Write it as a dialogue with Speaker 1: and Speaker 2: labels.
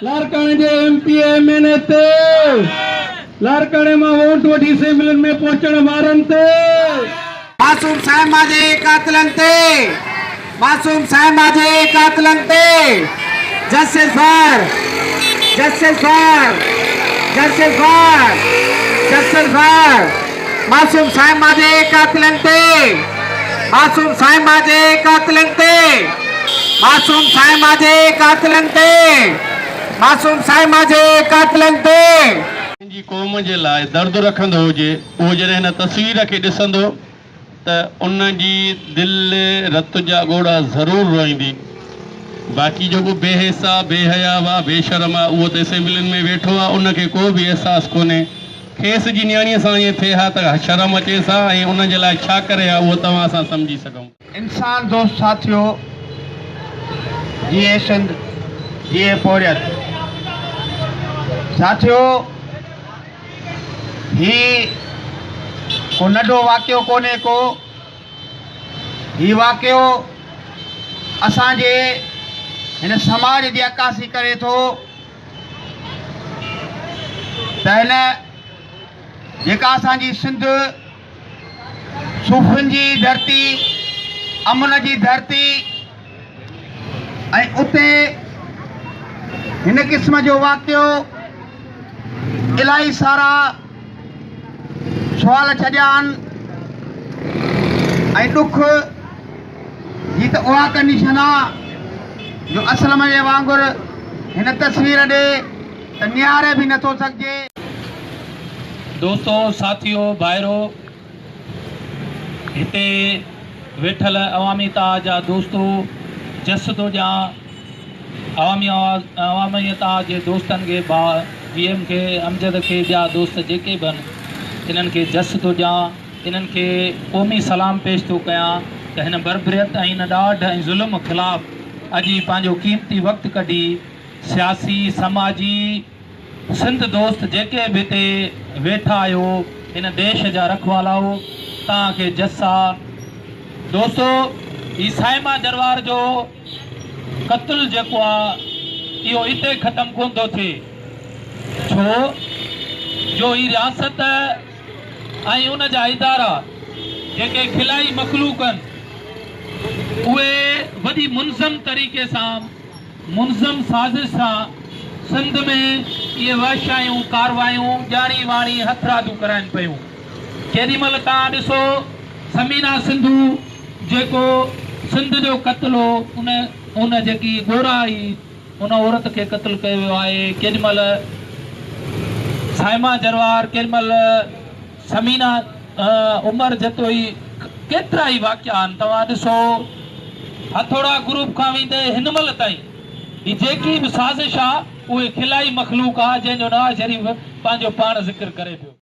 Speaker 1: لاڙڪاڻي جي M P A M N A تي، لاڙڪاڻي مان ووٽ وٺي اسيمبلين ۾ پهچڻ وارن تي.
Speaker 2: معصوم صائمه جي قاتلن تي معصوم صائمه جي قاتلن تي justice for justice for justice for justice for معصوم صائمه جي قاتلن تي معصوم صائمه جي قاتلن تي معصوم صائمه جي قاتلن تي معصوم صائمه جي قاتلن تي.
Speaker 1: پنهنجي قوم جي لاء درد رکندو هجي اهو جڏهن هن تصوير کي ڏسندو ته ان جي دل رت جا ڳوڙها ضرور روئيندي. باقي جيڪو بي حس آ، بي حيا آ، بي شرم آ اهو ته اسيمبلين ۾ ويٺو آ ان کي ڪو به احساس ڪونهي. کيس جي نياڻيء سان ائين ٿئي ها ته شرم اچيس ها ۽ ان جي لاء ڇا ڪري ها اهو توهان اسان سمجهي سگهون.
Speaker 2: انسان دوست ساٿيو جيئي سنڌ جيئي پورهيت ساٿيو هي ڪو ننڍو واقعو ڪونهي ڪو هي واقعو اسان جي هن سماج جي عڪاسي ڪري ٿو ته هن جيڪا اسان جي سنڌ صوفين جي ڌرتي، امن جي ڌرتي ۽ اتي هن قسم جو واقعو الاهي سارا سوال ڇڏيا آهن ۽ ڏک جي ته اها ڪنڊيشن آ جو اسلم جي وانگر هن تصوير ڏي ته نهاري به نٿو سگهجي.
Speaker 3: دوستو ساٿيو ڀائرو هتي ويٺل عوامي اتحاد جا دوستو جس ٿو ڏيان عوامي آواز عوامي اتحاد جي دوستن کي ڀاء جي ايم کي امجد کي ٻيا دوست جيڪي به آهن انهن کي جس ٿو ڏيان انهن کي قومي سلام پيش ٿو ڪيان ته هن بربريت ۽ هن ڏاڍ ۽ ظلم خلاف اڄ هي پنهنجو قيمتي وقت ڪڍي سياسي سماجي سنڌ دوست جيڪي به هتي ويٺا آهيو هن ديش جا رکوالائو توهان کي جس آ. دوستو هي صائمه جروار جو قتل جيڪو آ اهو اتي ختم ڪون ٿو ٿئي ڇو جو هي رياست ۽ ان جا ادارا جيڪي خلائي مخلوق آهن اهي وڏي منظم طريقي سان منظم سازش سان سنڌ ۾ اهي وحشايون ڪاروايون ڄاڻي واڻي هٿرادو ڪرائين پيون. ڪيڏي مهل توهان ڏسو ثمينه سنڌو جيڪو سنڌ جو قتل هو ان ان جيڪي ڳورائي ان عورت کي قتل ڪيو ويو آهي ڪيڏي مهل صائمه جروار ڪيڏي مهل ثمينه عمر جتوئي ڪيترا ئي واقعا آهن توهان ڏسو هٿوڙا گروپ کان ويندي هن مهل تائين هي جيڪي به سازش آ اهي خلائي مخلوق آ جنهن جو نواز شريف پنهنجو پاڻ ذڪر ڪري پيو.